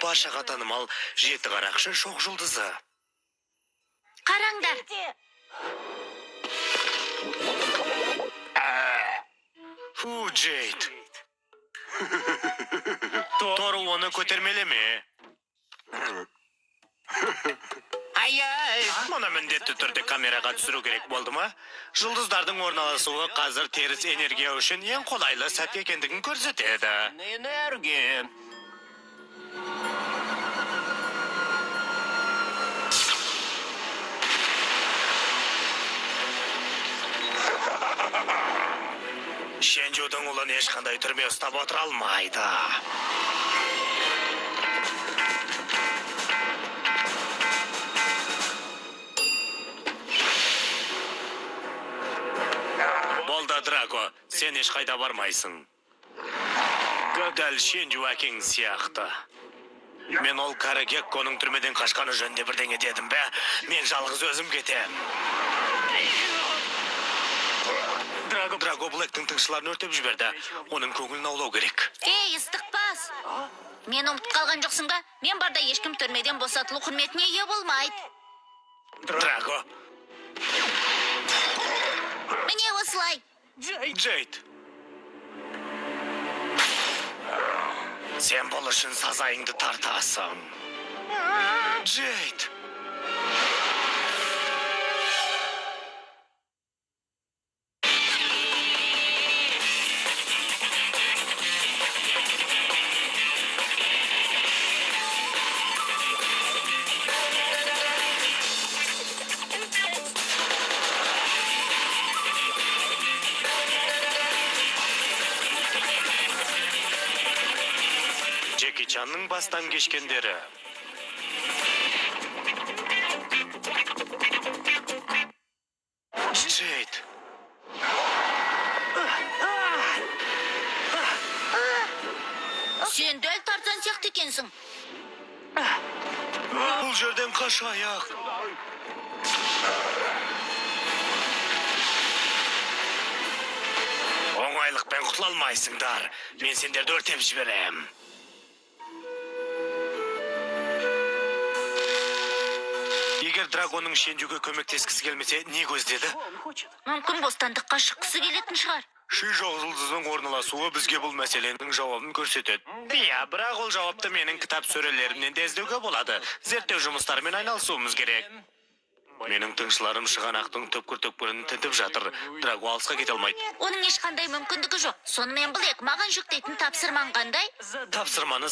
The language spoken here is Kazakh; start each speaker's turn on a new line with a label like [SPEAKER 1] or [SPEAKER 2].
[SPEAKER 1] Баршаға танымал жеті қарақшы шоқ жұлдызы.
[SPEAKER 2] Қараңдар.
[SPEAKER 1] Фу, Джейд. Тору, оны көтермелеме.
[SPEAKER 3] Ай-ай!
[SPEAKER 1] Мұны міндетті түрде камераға түсіру керек болды ма? Жұлдыздардың орналасуы қазір теріс энергия үшін ең қолайлы сәт екендігін көрсетеді.
[SPEAKER 3] Энергия.
[SPEAKER 1] Шенжудың ұлын ешқандай түрме ұстап отыра алмайды. Болды, Драко, сен ешқайда бармайсың. Дәл Шенжу әкең сияқты. Мен ол кәрі Гекконың түрмеден қашқаны жөнінде бірдеңе дедім бе? Мен жалғыз өзім кетем. Драго Блэктің тыңшыларын өртеп жіберді. Оның көңілін аулау керек.
[SPEAKER 2] Ей, ыстық бас. Мен ұмытып қалған жоқсың ба? Мен барда ешкім түрмеден босатылу құрметіне ие болмайды.
[SPEAKER 1] Драго,
[SPEAKER 2] Міне осылай.
[SPEAKER 1] Джейд. Сен бұл үшін сазайыңды тартасың. Джейд. Джеки Чанның бастан кешкендері. Джейд.
[SPEAKER 2] Сен дәл Тарзан сияқты екенсің.
[SPEAKER 1] Бұл жерден қашайық. Оңайлықпен құтыла алмайсыңдар. Мен сендерді өртеп жіберем. Егер Драгоның Шенжуге көмектескісі келмесе, не көздеді?
[SPEAKER 2] Мүмкін, бостандыққа шыққысы келетін шығар.
[SPEAKER 1] Ши жұлдызының орналасуы бізге бұл мәселенің жауабын көрсетеді. Иә, бірақ ол жауапты менің кітап сөрелерімнен де іздеуге болады. Зерттеу жұмыстарымен айналысуымыз керек. Менің тыңшыларым шығанақтың түкпір-түкпірін тінтіп жатыр. Драго алысқа кете алмайды.
[SPEAKER 2] Оның ешқандай мүмкіндігі жоқ. Сонымен, Блэк, маған жүктейтін тапсырмаң қандай?
[SPEAKER 1] Тапсырманы